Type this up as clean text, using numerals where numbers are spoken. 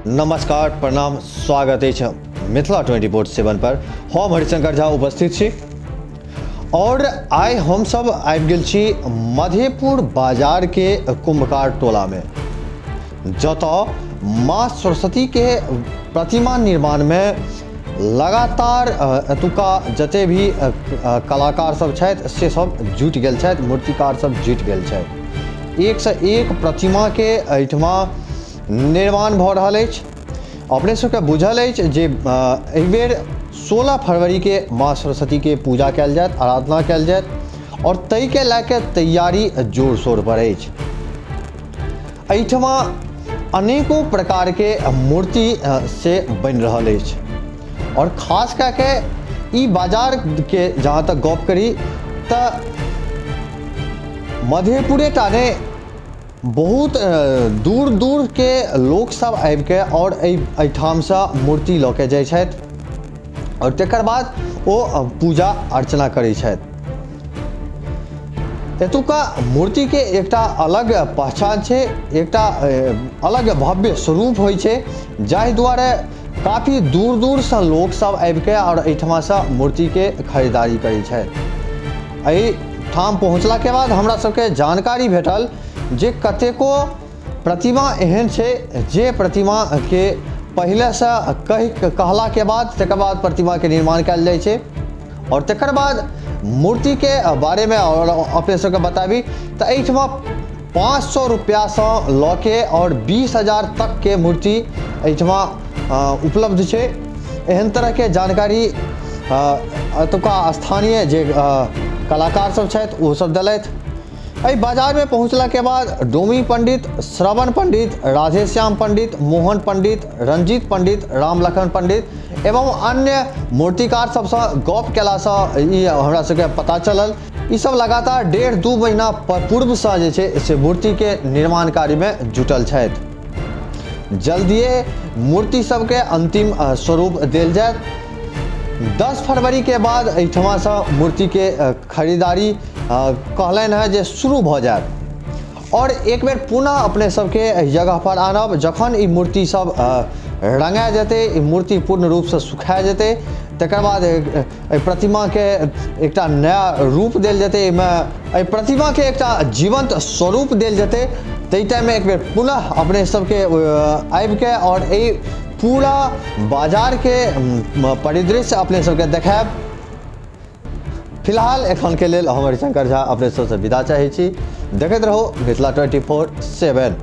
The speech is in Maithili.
नमस्कार, प्रणाम, स्वागत अछि मिथिला 24/7 पर। हम हरिशंकर झा उपस्थित छी और आइ हम सब आबि गेल छी मधेपुर बाजार के कुंभकार टोला में, जतऽ माँ सरस्वती के प्रतिमा निर्माण में लगातार एतुका जते भी कलाकार सब छथि से सब जुटि गेल छथि, मूर्तिकार सब जुटि गेल छथि। एक से एक प्रतिमा के एहिठमा निर्माण भऽ रहल अछि। अपने सबके बुझल अछि जे एहिबेर 16 फरवरी के माँ सरस्वती के पूजा कयल जायत, आराधना कयल जायत और ताहिके लए के तैयारी जोर शोर पर अछि। एहिठमा अनेकों प्रकार के मूर्ति से बनि रहल अछि और खास कए के ई बाजार के जहाँ तक गप करी तऽ मधेपुरे टा नहि, बहुत दूर दूर के लोक सब आबि के और एहिठामसँ मूर्ति लऽ के जाइ छथि और तकर बाद ओ पूजा अर्चना करै छथि। एतुका मूर्ति के एकटा अलग पहचान छै, एकटा अलग भव्य स्वरूप होइ छै, जाहि दुआरे काफी दूर दूरसँ लोक सब आबि के और एहिठमासँ मूर्ति के खरीदारी करै छथि। एहिठाम पहुँचला के बाद हमरा सबके जानकारी भेटल जे कतेको प्रतिमा एहन छै जे प्रतिमा के पहिलेसँ कहला के बाद तकर बाद प्रतिमा के निर्माण कयल जाइ छै और तकर बाद मूर्ति के बारे में और अपने सबके बताबी तऽ एहिठमा 500 रुपैआसँ लऽ के और 20,000 तक के मूर्ति एहिठमा उपलब्ध छै। एहन तरहके जानकारी एतुका स्थानीय जे कलाकार सब छथि ओ सब देलथि। एहि बाजार में पहुँचला के बाद डोमी पंडित, श्रवण पंडित, राधेश्याम पंडित, मोहन पंडित, रंजीत पंडित, रामलखन पंडित एवं अन्य मूर्तिकार सबसँ गप केलासँ ई हमरा सबके पता चलल। ई सब लगातार 1.5-2 महीना पूर्वसँ जे छै से मूर्ति के निर्माण कार्य में जुटल छथि। जल्दिए मूर्ति सबके अंतिम स्वरूप देल जायत। 10 फरवरी के बाद एहिठमासँ मूर्ति के खरीदारी कहलनि हँ जे शुरू भऽ जायत और एक बेर पुनः अपने सबके एहि जगह पर आनब जखन ई मूर्ति सब रंगा जेतै, ई मूर्ति पूर्ण रूपसँ सुखा जेतै, तकर बाद एहि प्रतिमाके एकटा नया रूप देल जेतै, एहिमे एहि प्रतिमाके एकटा जीवंत स्वरूप देल जेतै। ताहि टाइममे एक बेर पुनः अपने सबके आबिके और एहि पूरा बाजारके परिदृश्य अपने सबके देखायब। फिलहाल एखन के लेल हम हरिशंकर झा अपने सबसँ विदा चाहै छी। देखैत रहू मिथिला 24/7।